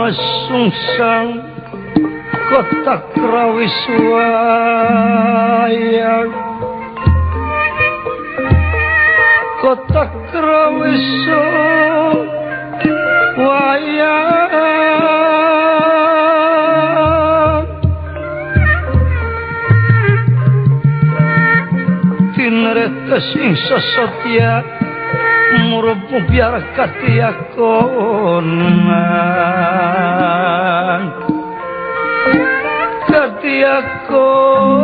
Sungsang kotak rawis wayang kotak rawis wayang tinretes ing sesotya murup biar katiakonan katiakonan.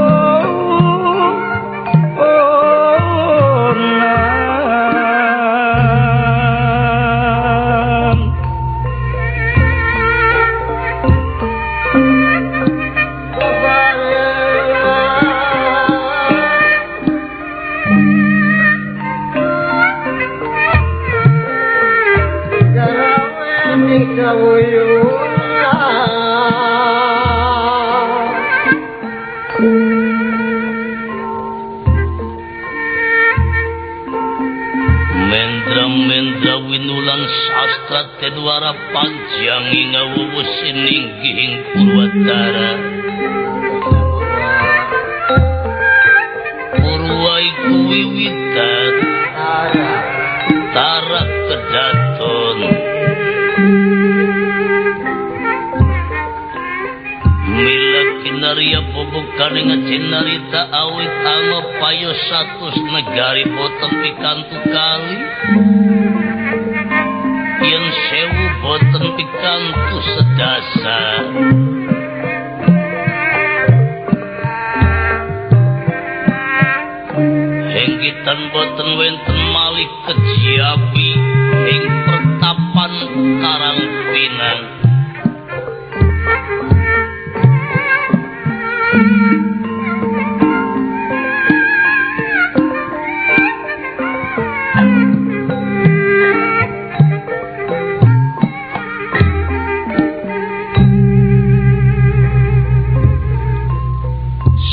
Mendra-mendra winulang sastra tenwara panjang ingawuwus ininggihing Purwatara. Purwa iku wiwitan tarak kedaton. Mila kinarya bubukane ngacinarita awit angopayo satus negari boten pikantu kali yen sewu boten pikantu sedasa. Henggitan boten wenten malih kejiapi ing pertapan Karang Pinang.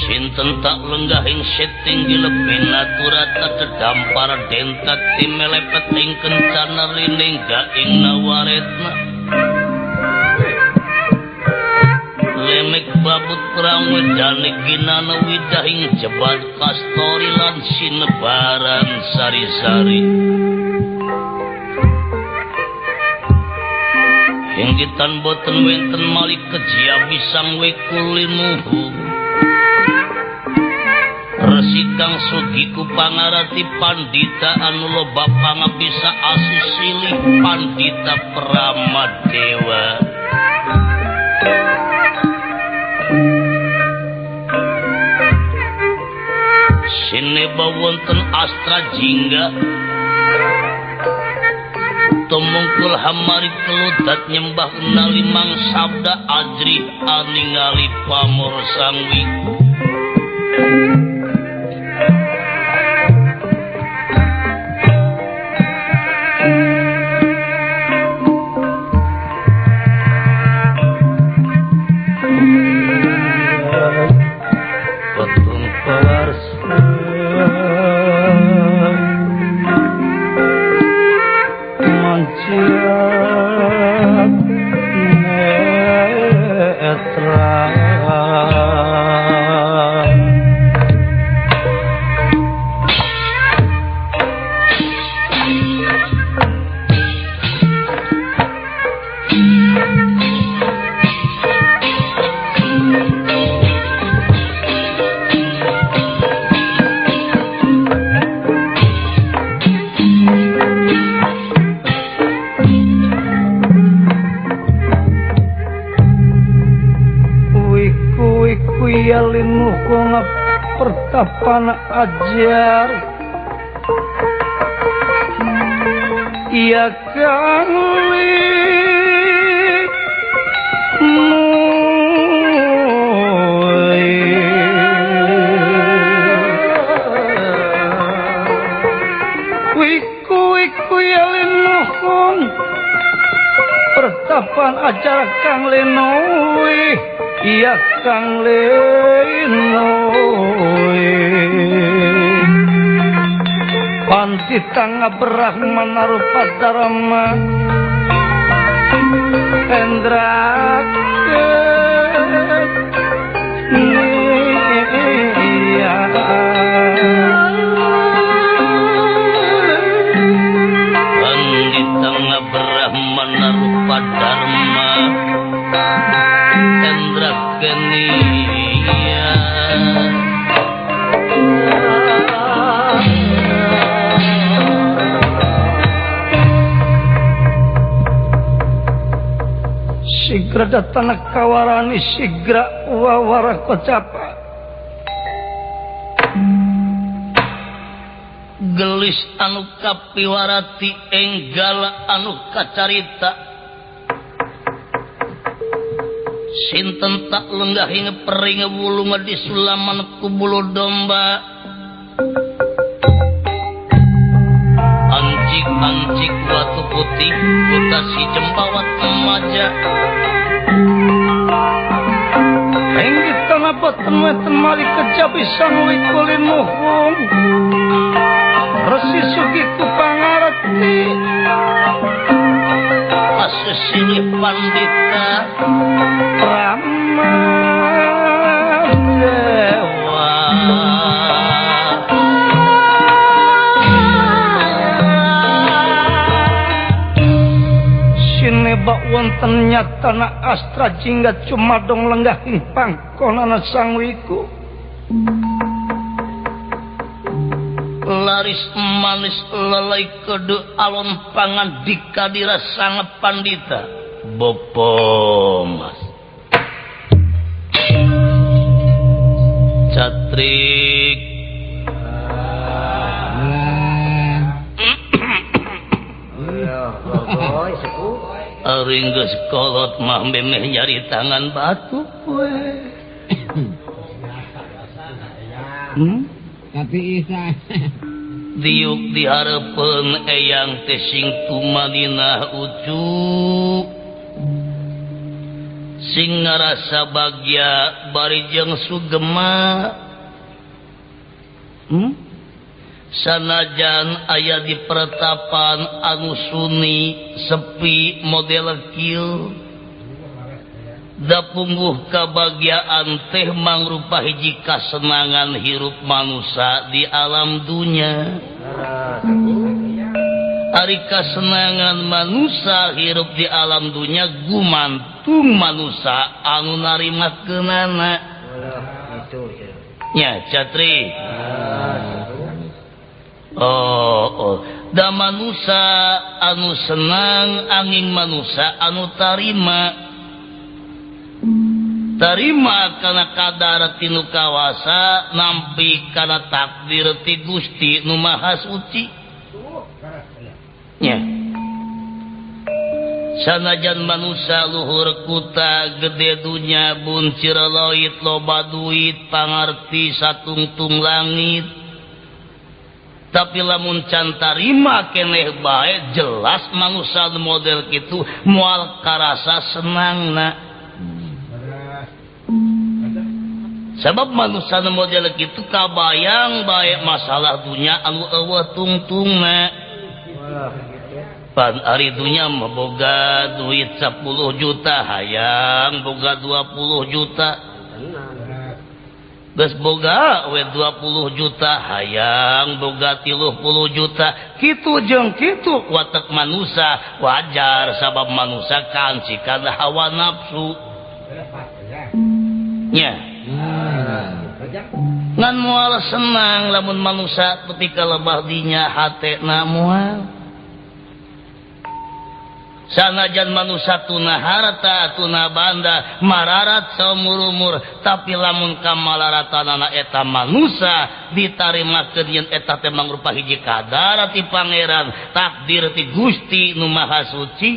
Sinten tak lenggah ing setinggi lebih naturata dedampar dentat timelepet ing kencana liningga ing nawaretna. Lemek babut perang wedane kinana widahing jebat kastori lan sinebaran sari-sari. Hinggitan boten wenten malik kejiabi sang wekulinuhu. Resi kang sugiku pangarati pandita anu loba pangabisa asusilih pandita Pramadewa. Sineba wonten astra jingga tumungkul hamari keludat nyembah nalimang sabda ajrih aningali pamor sangwi. Pertapan ajar iya kang wiku wiku yalinuhun pertapan ajar kang lenoi iya kang lenoi Pantitang Brahmana rupa dharma Hendra di tengah Brahmana rupa Dharma Hendra Kenia. Sigra datang kawarani sigra wawara kocapa gelis anu kapiwarati enggala anu kacarita sinten tak lenggah ing pering wulung di sulaman ku bulu domba ancik-ancik watu putih kuta si jempawat remaja Enggit tanah temali kejabi sang wikulin muhung Resi sugiku pangarti Asesilih pandita Rama Dewa Sinebak wonten nyatana astra jingga cumadong lenggah ing pangkonana sang wiku laris manis lelai kede alon pangan dikadira sang pandita Bopo Mas Catrik Aringgeus kolot mah memeh nyari tangan batu we. Tapi isa diuk dihareupeun eyang teh sing tumaninah ucu sing ngarasa bagya bari jeung sugema. Sanajan aya di pertapan anu suni sepi model kieu da pungguh kabagyaan teh mangrupa hiji kasenangan hirup manusia di alam dunya. Ari kasenangan manusia hirup di alam dunya gumantung manusia anu narimakeunana. Nya Catri. Oh, da manusia anu senang angin manusia anu tarima tarima kana kadar tinu kawasa nampi kana takdir ti Gusti nu Maha Suci. Nya. Sanajan manusia luhur kuta gede dunya buncir loit loba duit pangarti satungtung langit. Tapi lamun can tarima keneh bae jelas manusia model kitu moal karasa senangna. Sebab manusia model kitu kabayang bae masalah dunya anu eueuh tungtungna. Pan ari dunya mah boga duit 10 juta hayang boga 20 juta. Geus boga we 20 juta hayang boga 30 juta kitu jeung kitu watak manusia wajar sabab manusia kancikan hawa nafsu. Nya. Ngan moal senang lamun manusia ketika lebah dinya hatena moal. Sanajan manusia tuna harta tuna banda mararat saumur-umur tapi lamun kamalaratanana eta manusia ditarimakeun yen eta teh mangrupa hiji kadar ti pangeran takdir ti Gusti nu Maha Suci.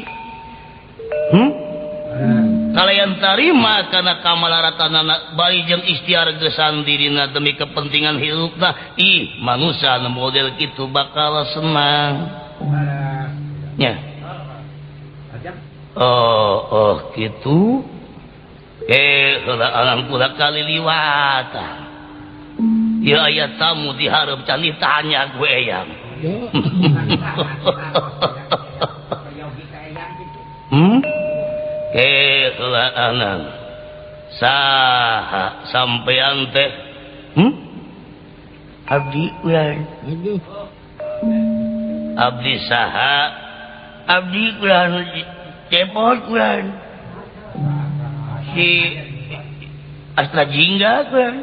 Kalayan tarima kana kamalaratanana bari jeung ikhtiar gesan dirina demi kepentingan hirupna ih manusia nu model kitu bakal senang. Nya. Oh, gitu. Heula alam kula kali liwatan. Ya aya tamu dihareup can ditanya gue eyang. Heula saha sampean teh? Abdi ulah. Abdi saha? Abdi ulah cepot ulah. Si Astra Jingga ulah.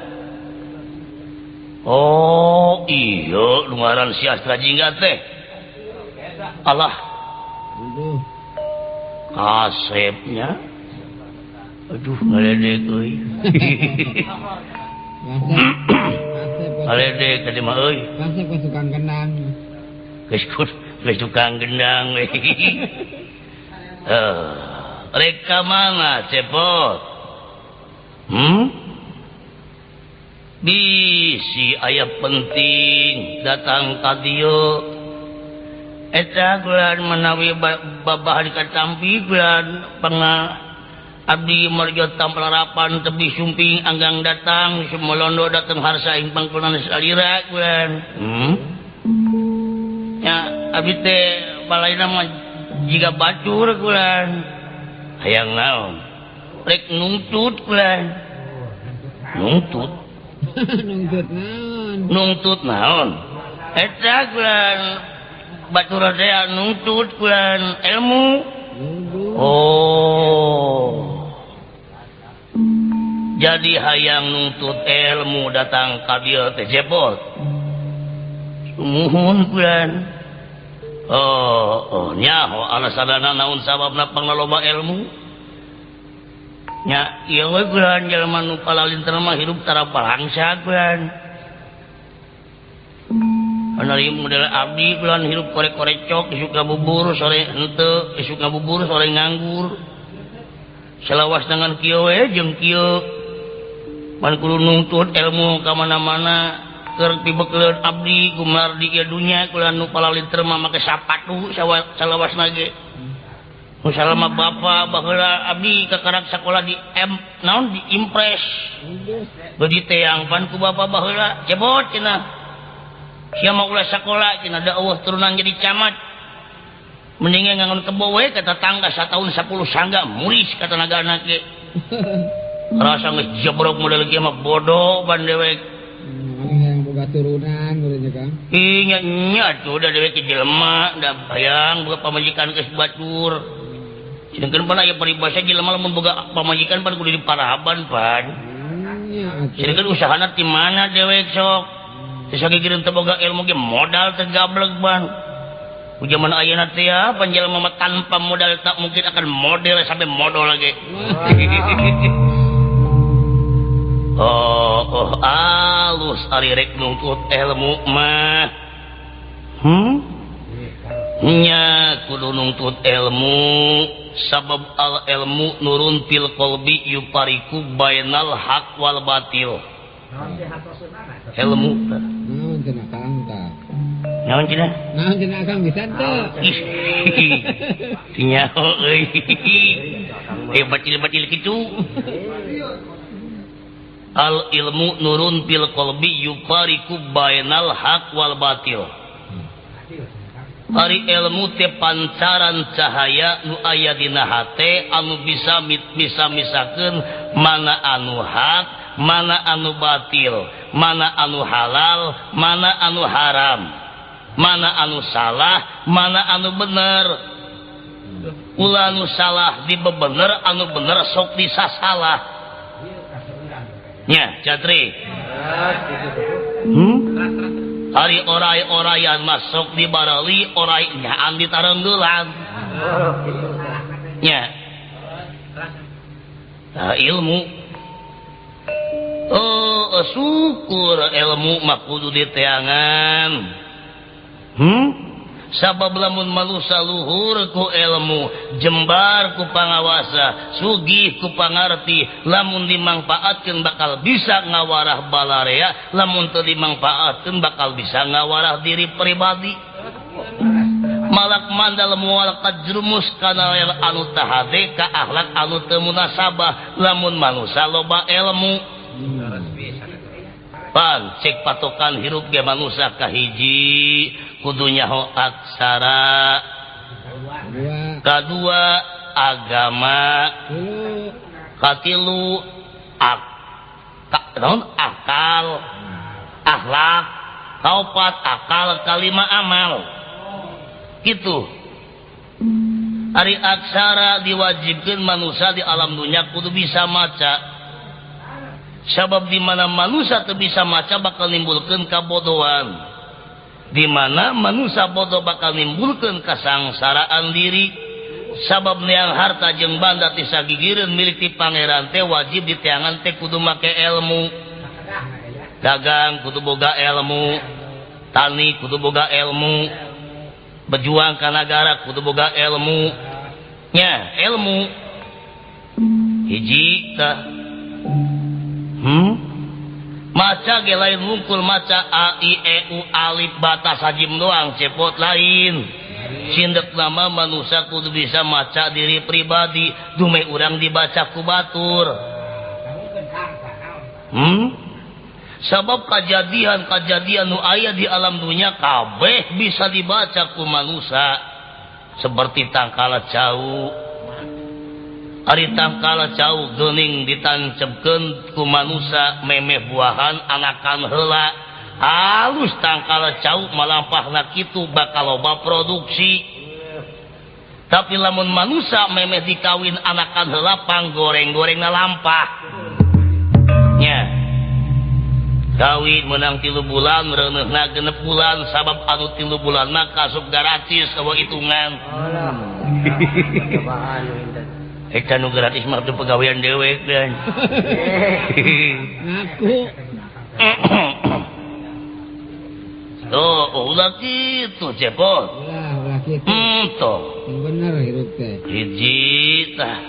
Oh iya nu ngaran si Astra Jingga teh. Allah. Kasepnya. Aduh ngaledek euy. Ngaledek tadi mah euy. Kasep ke tukang gendang. Geus tukang gendang we. Rek ka mana cepot? Bisi aya penting datang ka dieu. Eta gulan menawi babahan katampi gulan panga abdi marjo tamplarapan tebi sumping anggang datang sumolondo datang harsa ing pangkonan salira gulan. Nya abdi teh balaina mah jiga batur gulan. Hayang naon? Rek nungtut gulan. Nungtut. Nungtut naon? Nungtut naon? Eta gulan batur teh nungtut gulan ilmu. Oh. Jadi hayang nuntut ilmu datang ka dieu teh jebot. Sumuhun kulan. Oh, nyaho alasanana naon sababna pangloba ilmu? Nya ieu we kulan jelema nu palalinter mah hirup tara balangsa kulan. Anari model abdi kulan hirup korek-korecok isuk ngabubur sore henteu, isuk ngabubur sore nganggur. Selawas dengan kieu we jeung kieu. Pan kudu nungtut ilmu ka mana-mana keur pibekeleun abdi gumar di ieu dunya kula nu palalinter mah make sapatu salawasna ge. Nu salama bapa baheula abdi kakarak sakola di M naon di Impres. Beuti teang pan ku bapa baheula cebot cenah. Sia mah ulah sakola cenah da eueuh turunan jadi camat. Mendingan ngangon kebo we ka tetangga sataun 10 sangga muris ka tenagana ge. Rasa geus jebrok model kieu mah bodoh ban dewek. Yang boga turunan kudunya Kang. Ih nya nya atuh da dewek jelema da bayang boga pamajikan geus batur. Sedengkeun pan aya paribasa jelema lamun boga pamajikan pan kudu diparaban pan. Sedengkeun usahana ti mana dewek sok. Teu sagigireun teu boga ilmu ge modal teu gablek ban. Ku zaman ayeuna teh ya pan jelema mah tanpa modal tak mungkin akan model sampai modal lagi. Oh, alus ari rek nungtut ilmu mah. Nya kudu nungtut ilmu sabab al ilmu nurun fil qalbi yupariku bainal haq wal batil. Ilmu tah. Naon cenah Kang tah? Naon cenah? Naon cenah Kang bisa teu? Nyaho euy. Bacil-bacil kitu. Al ilmu nurun fil qalbi yufariqu bainal haq wal batil. Ari ilmu teh pancaran cahaya nu aya dina hate anu bisa misa-misakeun mana anu hak, mana anu batil, mana anu halal, mana anu haram, mana anu salah, mana anu bener. Ulah anu salah dibebener, anu bener sok disasalah. Nya, Catri. Ari orai-orayan masuk di barali, orai nyaan di tarenggelan. Nya. Nah, ilmu. Oh, syukur ilmu mah kudu diteangan. Sabab lamun manusa luhur ku ilmu, jembar ku pangawasa, sugih ku pangarti, lamun dimangfaatkeun bakal bisa ngawarah balarea, lamun teu dimangfaatkeun bakal bisa ngawarah diri pribadi. Malak mandal mual kajrumus kana anu tahade ka akhlak anu teu munasabah lamun manusa loba ilmu. Pan cek patokan hirup ge manusa kahiji kudu nyaho aksara, kadua agama katilu akal akhlak kaopat akal kalima amal gitu. Ari aksara diwajibkeun manusia di alam dunia kudu bisa maca. Sabab di mana manusia teu bisa maca bakal nimbulkeun kabodohan. Di mana manusia bodoh bakal nimbulkeun kasangsaraan diri. Sabab neang harta jeung banda ti sagigireun milik ti pangeran teh wajib diteangan teh kudu make ilmu. Dagang kudu boga ilmu, tani kudu boga ilmu, berjuang ka nagara kudu boga ilmu. Nya, ilmu hiji tah. Maca ge lain wungkul maca a i e u alif batas hajim doang cepot lain. Sindek nama manusia kudu bisa maca diri pribadi dume urang dibaca ku batur. Sabab kajadian-kajadian nu aya di alam dunia kabeh bisa dibaca ku manusia seperti tangkala cau. Ari tangkala cau geuning ditancepkeun ku manusia memeh buahan anakan heula. Halus tangkala cau malampahna kitu bakal loba produksi. Tapi lamun manusia memeh dikawin anakan heula panggoreng-gorengna lampah. Nya. Kawin menang 3 bulan reuneuhna 6 bulan sabab anu 3 bulan mah kasup gratis eueuh hitungan. Eta nu gratis mah teu pagawean dewek dan. Ngaku. Tuh, ulah kitu cepot. Ulah kitu. Tuh. Bener hirup teh. Hiji tah.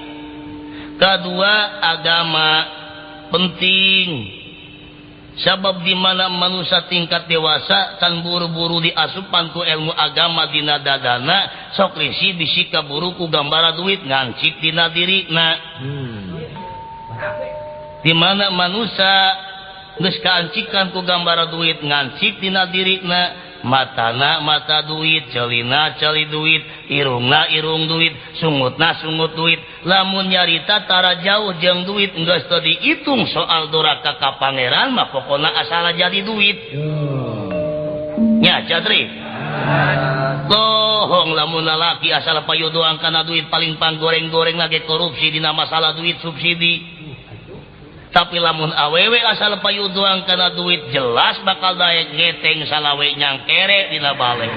Kadua agama penting. Sabab di mana manusia tingkat dewasa can buru-buru diasupan ku ilmu agama dina dadana sok risi bisi kaburu ku gambara duit ngancik dina dirina. Di mana manusia geus kaancikan ku gambara duit ngancik dina dirina, matana mata duit, celina celi duit, irungna irung duit, sungutna sungut duit. Lamun nyarita tara jauh jeung duit geus teu diitung soal doraka ka pangeran mah pokona asal jadi duit. Nya Jadri. Lohong lamun lalaki asal payu doang kana duit paling panggoreng-goreng lagi korupsi dina masalah duit subsidi. Tapi lamun awewe asal payu doang kana duit jelas bakal daek ngeteng salawe nyangkere dina bale.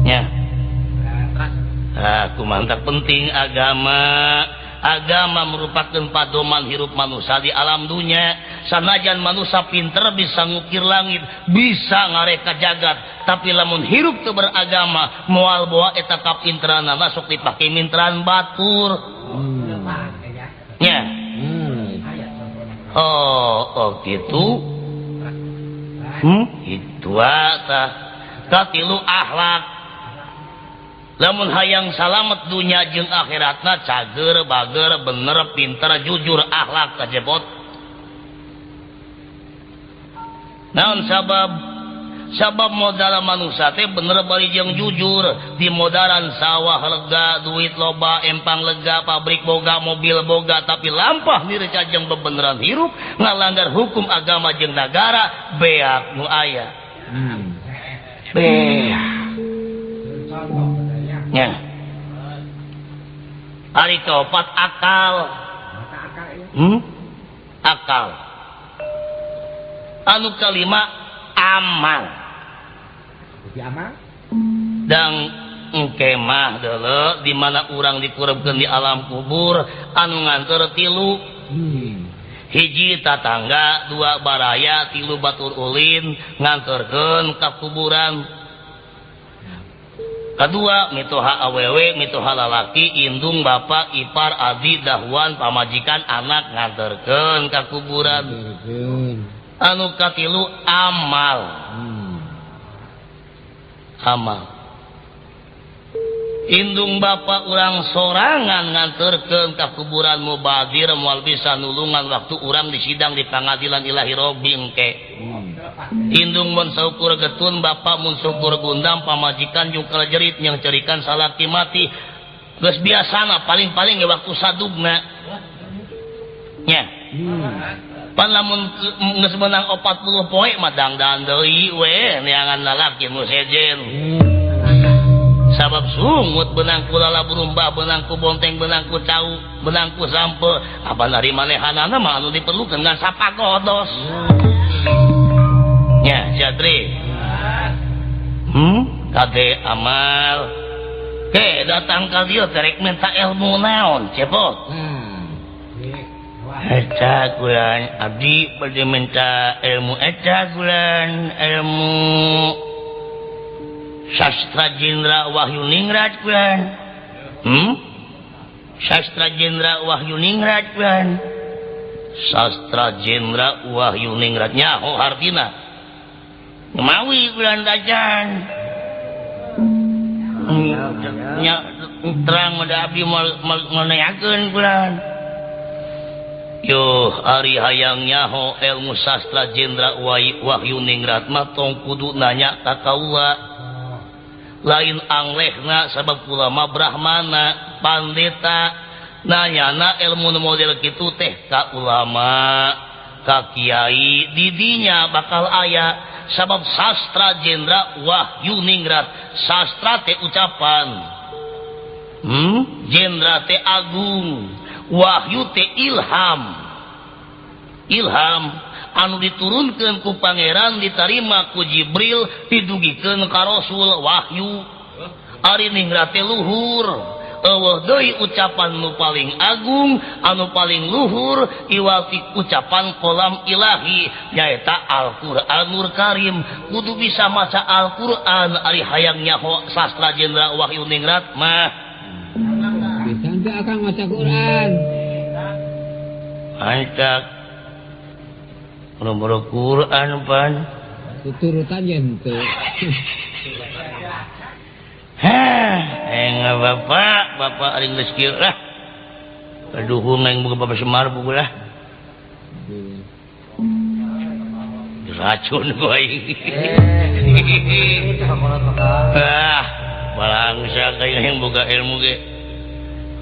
Nya. Ah, kumantak penting agama. Agama merupakan padoman hirup manusia di alam dunia. Sanajan manusia pinter bisa ngukir langit, bisa ngareka jagat, tapi lamun hirup teu beragama moal boa eta kapinteranana sok dipake mintran batur. Nya. Oh gitu. Itu tah. Katilu akhlak. Lamun hayang salamet dunya jeung akhiratna cager, bager, bener, pinter, jujur, akhlak kajebot. Naon sabab? Sabab modal manusia teh bener bari jeung jujur, di modaran sawah lega, duit loba, empang lega, pabrik boga, mobil boga, tapi lampah nireca jeung bebeneran hirup ngalanggar hukum agama jeung nagara, beak nu aya. Beak. Nya. Ari kaopat akal. Akal. Anu kalima amal. Dan engke mah deuleu di mana urang dikurebkeun di alam kubur anu nganteur tilu. Hiji tatangga, dua baraya, tilu batur ulin nganterkeun ka kuburan. Kedua mitoha awewe, mitoha lalaki, indung, bapak, ipar, adi, dahuan, pamajikan, anak nganterkeun ka kuburan. Anu katilu amal. Amal. Indung bapak urang sorangan nganterkeun ka kuburan mubadir moal bisa nulungan waktu urang disidang di pangadilan ilahi robbi engke. Indung mun saukur getun bapak mun saukur gundam pamajikan jungkal jerit yang cerikan salaki mati. Geus biasana paling-paling ge waktu sadugna. Nya. Pan lamun geus meunang 40 poe mah dangdan deui we neangan lalaki nu sejen. Sabab sungut benang ku lala berumbah, benang ku bonteng, benang ku cau, benang ku sampe. Apa dari manehanana mah anu diperlukan ngan sapagodos. Nya, Jatri. Kade amal. Ke datang ka dieu terek minta ilmu naon, cepot. Eta kulan abdi bade minta ilmu eta kulan ilmu Sastra Jendra Wahyu Ningrat kulan. Sastra Jendra Wahyu Ningrat kulan. Sastra Jendra Wahyu Ningrat nyaho hartina. Mawi kulan dajan. Nya terang mada abdi moal neakeun kulan. Yo ari hayang nyaho ilmu Sastra Jendra Wahyu Ningrat mah tong kudu nanya ka kaula. Lain anglehna sabab ulama brahmana pandeta nanyana ilmu model kitu teh ka ulama ka kiai didinya bakal aya sabab Sastra Jendra Wahyu Ningrat sastra teh ucapan jendra teh agung wahyu teh ilham ilham anu diturunkan ku pangeran ditarima ku Jibril didugikeun ka Rasul wahyu ari ningrat teh luhur eueuh deui ucapan nu paling agung anu paling luhur iwati ucapan kolam ilahi nyaeta Al-Qur'anul Karim kudu bisa maca Al-Qur'an ari hayang nyaho Sastra Jendra Wahyu Ningrat mah bisa teu akang maca Qur'an antak nomor Quran pan tuturutan yen teu. Hah, bapak, bapak ari geus kieu lah. Aduh, aing boga bapak Semar buku lah. Racun ku aing. Ah, balangsa aing boga ilmu ge.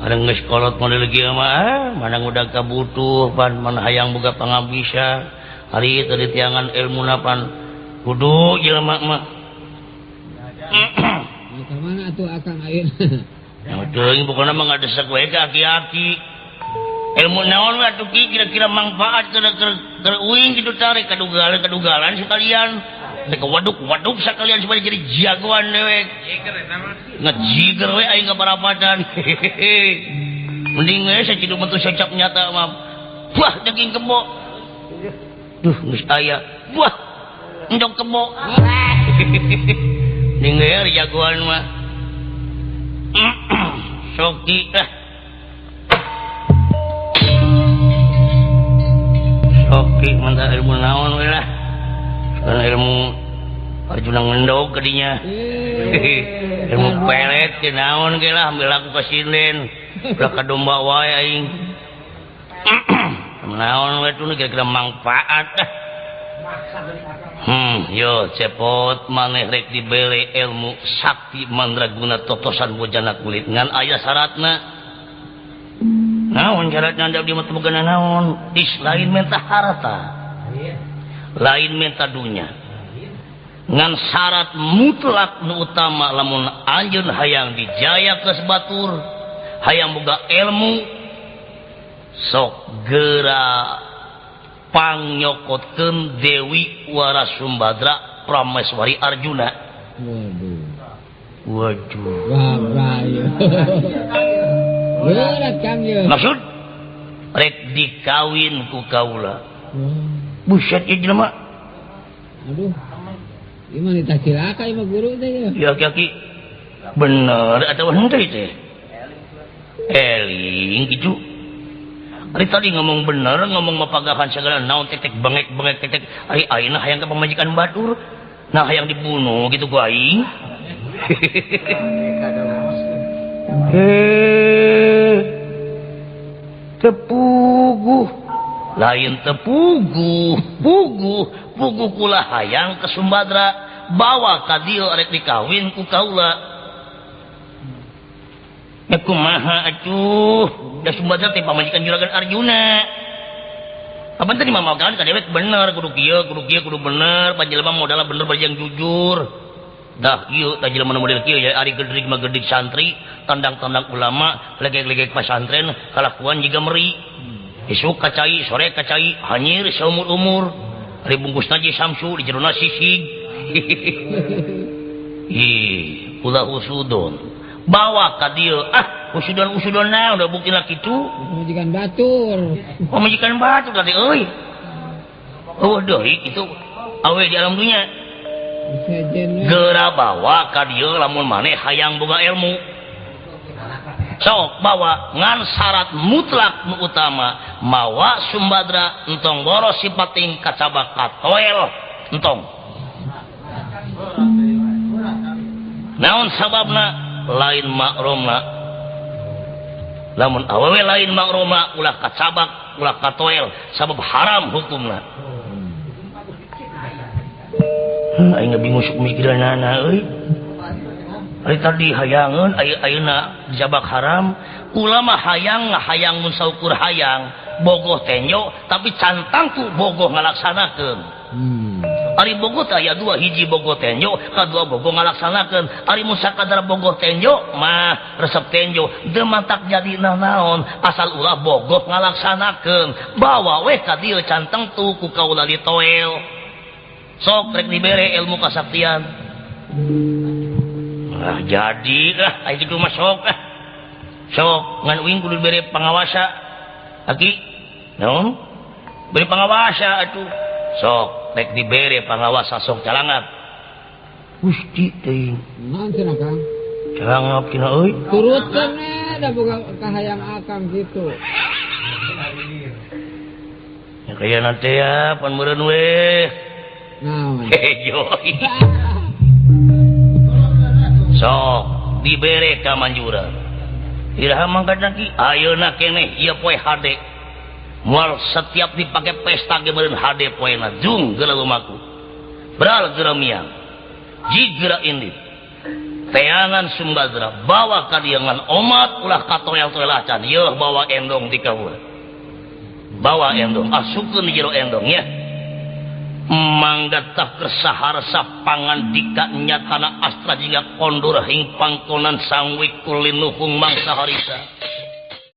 Ari geus kolot model kieu mah, mana ngudag kabutuh pan, mana hayang boga pangabisa. Hari tadi tiangan ilmu napan kudu jelema mah. Ka mana atuh akang ayeuna? Teuing pokona mah ngadesek we ka aki-aki. Ilmu naon we atuh ki kira-kira manfaat keur uing kitu tarik kadugalan sekalian. Teh waduk-waduk sekalian supaya jadi jagoan dewek. Ngejiger we aing ka parapatan. Mending we sakitu mentu secap nyata mah. Wah daging kebo. Duh, geus aya. Wah, endog kebo. Ning jagoan mah. Soki lah. Soki mantap ilmu naon we lah. Karena ilmu Arjuna ngendog kadinya. Ilmu pelet ke naon ge lah ambil aku kasinden. Ulah ka domba wae aing. Naon we tuh kira-kira manfaat ah. Yo cepot maneh rek dibere ilmu sakti mandraguna totosan bojana kulit ngan aya syaratna. Naon syaratna da abdi mah teu boga naon? Is lain minta harta. Lain minta dunya. Ngan syarat mutlak nu utama lamun anjeun hayang dijaya geus batur, hayang boga ilmu sok geura pangyokotkeun Dewi Warasumbadra Prameswari Arjuna. Waduh. Waduh. Berat Kang ye. Maksud rek dikawin ku kaula. Buset ieu jelema. Aduh. Ieu mah ditah cilaka ieu mah guru teh ye. Ya aki-aki. Bener atawa henteu teh? Eling kitu. Ari tadi ngomong bener, ngomong mapagahan segala naon tetek bengek-bengek tetek. Ari ayeuna hayang ka pamajikan batur. Nah hayang dibunuh gitu ku aing. Tepuguh. Lain teu puguh, puguh, puguh kula hayang ke Sumbadra, bawa ka dieu rek dikawin ku kaula. Ya kumaha atuh? Da Sumbadra teh pamajikan Juragan Arjuna. Kapan tadi mama kan ka dewek bener kudu kieu, kudu kieu, kudu bener, panjelema modalna bener bari jeung jujur. Dah ieu tah jelema model kieu ya ari gedrig mah gedrig santri, tandang-tandang ulama, legek-legek pasantren, kalakuan jiga meri. Isuk ka cai, sore ka cai, hanyir saumur-umur. Ari bungkusna jeung Samsu di jerona sisig. Ih, ulah husudon. Bawa ka dieu, ah husudon-husudon naon da buktina kitu. Pamajikan batur. Pamajikan batur tadi euy. Eueuh deui kitu awe di alam dunya. Geura bawa ka dieu lamun maneh hayang boga ilmu. Sok bawa ngan syarat mutlak nu utama mawa Sumbadra entong boros sipating kacabak katoel entong. Naon sababna lain makromna. Lamun awewe lain makromna ulah kacabak ulah katoel sabab haram hukumna. Aing bingung sok mikiranana euy. Ari tadi hayangeun ayeuna dijabak haram, ulama hayang ngahayang mun saukur hayang, bogoh tenjo tapi cantang tu bogoh ngalaksanakeun. Ari bogoh teh aya dua, hiji bogoh tenjo, kadua bogoh ngalaksanakeun. Ari mun sakadar bogoh tenjo mah resep tenjo, teu mantak jadi nanaon asal ulah bogoh ngalaksanakeun. Bawa weh ka dieu cantang tu ku kaula ditoel. Sok rek dibere ilmu kasaktian. Ah jadi lah aya di rumah sok ah. Sok ngan uing kudu dibere pangawasa. Aki naon? Beri pangawasa atuh. Sok rek dibere pangawasa sok calangap. Gusti teuing. Naon cenah Kang? Calangap cenah euy. Turutkeun we da boga kahayang akang kitu. Ya kaya nanti ya pan meureun we. Hejo. Sok dibere ka manjuran. Iraha mangkat lagi ayeuna keneh ieu poe hade. Moal setiap dipake pesta ge meureun hade poena jung geura lumaku. Bral geura miang. Jig geura indit. Teangan Sumbadra bawa ka dieu ngan omat ulah katoel-toel acan yeuh bawa endong di kaula. Bawa endong asupkeun di jero endong nya. Mangga tah kersaharsa pangandika nyatana astra jingga kondur hing pangkonan sangwik kulinuhung mangsa harisa.